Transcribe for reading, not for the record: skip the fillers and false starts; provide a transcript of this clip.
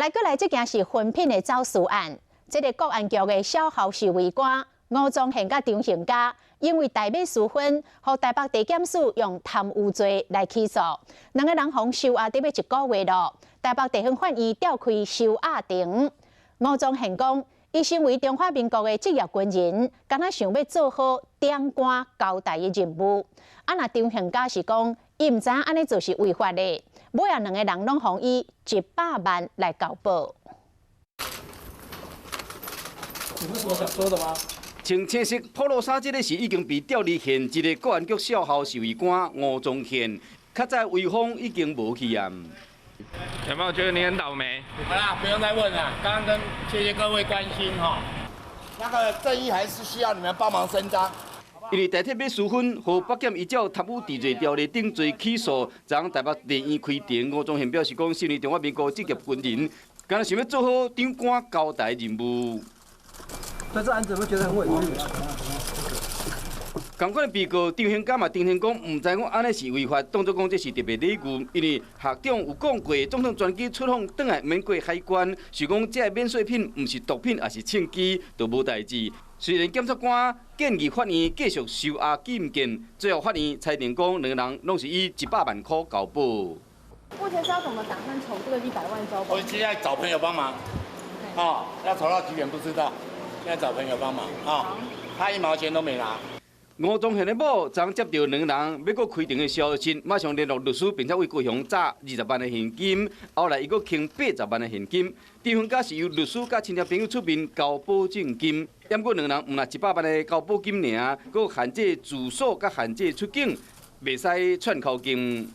來閣來，這件是薰品的走私案。這个國安局的小校侍衛官吳宗憲佮張興嘉，因為代買私薰，予台北地檢署用貪污罪來起訴。兩个人予收押得欲一个月囉。台北地方法院調開收押庭。吳宗憲講，伊身為中華民國的職業軍人，敢若想欲做好長官交代的任務。啊，若張興嘉是講，伊毋知影按呢做是違法的。尾仔兩个人攏予以100萬來交保。有什麼想說的嗎？穿青色 Polo 衫，這个是已經被調離現職的國安局少校侍衛官吳宗憲。較早威風已經無去啊。有沒有覺得你很倒霉？好啦，不用再問了。剛剛跟謝謝各位關心哈。那個正義還是需要你們幫忙伸張。因為台鐵買私薰，予北檢依照貪污治罪條例定罪起訴，昨昏台北地院開庭，吳宗憲表示講，身為中華民國職業軍人，敢若想欲做好長官交代任務。對這案子會覺得很委屈。仝款的被告張興嘉嘛，張興講，毋知講按呢是違法，當作講這是特別禮遇，因為學長有講過，總統專機出訪轉來免過海關，想講這个免稅品毋是毒品，抑是銃支，就無代誌。雖然檢察官建議法院繼續收押禁見，最後法院裁定講兩个人攏是以100萬塊交保。目前是要怎麼打算籌這個100萬交保？我現在找朋友幫忙，啊，要籌到幾點不知道，現在找朋友幫忙啊，他一毛錢都沒拿。吳宗憲的某昨接著兩人欲閣開庭的消息，馬上聯絡律師，並且為高雄詐20萬的現金，後來伊閣傾80萬的現金。張興嘉是由律師佮親戚朋友出面交保證金，毋過兩人毋但100萬的交保金爾，閣限制住所佮限制出境，袂使串口徑。